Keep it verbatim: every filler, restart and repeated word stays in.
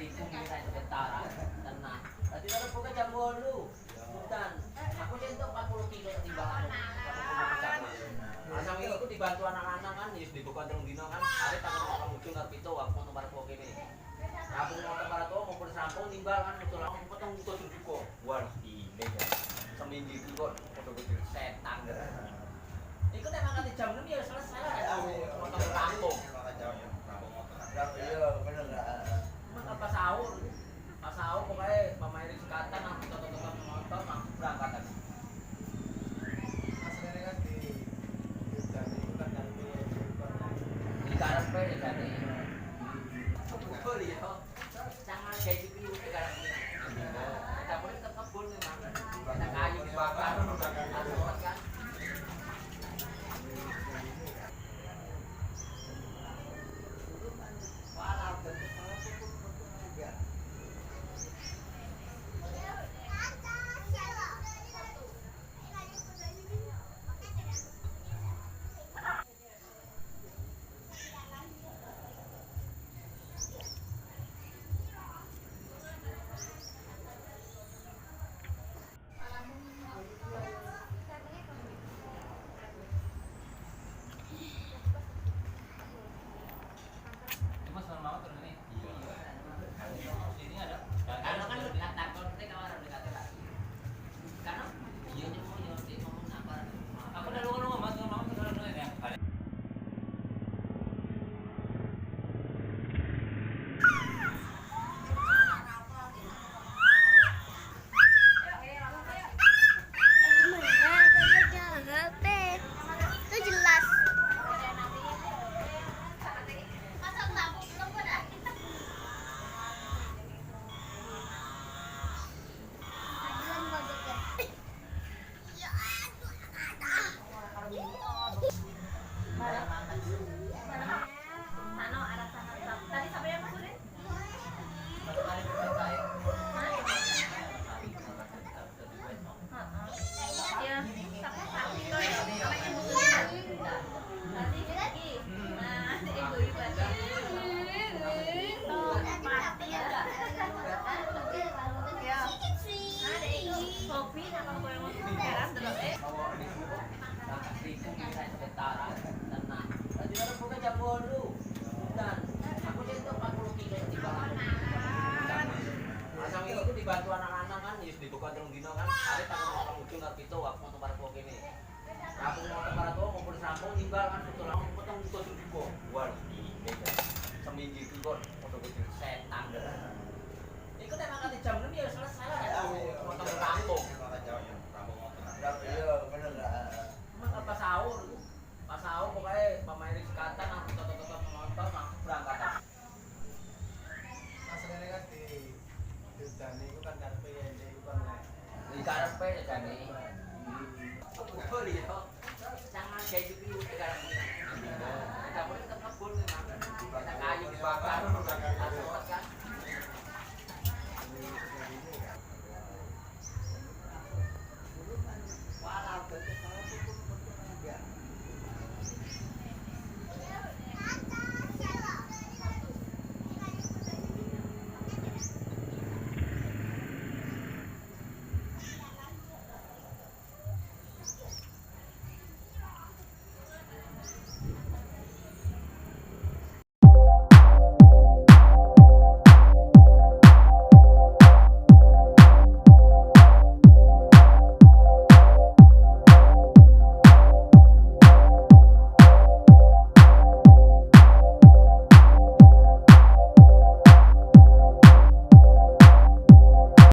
Iku minta itu getaran, tenang. Tadi ada buka jam bolu. Hutan. Aku sentuh empat puluh kilo timbang aku. Asal itu dibantu anak lanang kan, ya dibuka telung dino kan. Ada tangan orang ujung ngarep itu, aku mau tempat aku kene. Aku mau tempat aku mau pun serampung timbang kan, betul aku potong buka juga. Wah, ini ya. Seminggu itu kok foto kecil setan. Iku nek mangkat jam enam ya selesai lah. Potong serampung. Iya, bener. Mangkat pas sahur. Pas sahur pokoknya mama ini sekatan, aku tetep-tetep nonton, aku berangkat aku. Aslinya kan di, di hutan itu kan dari Di karepe ya tadi. Oh iya.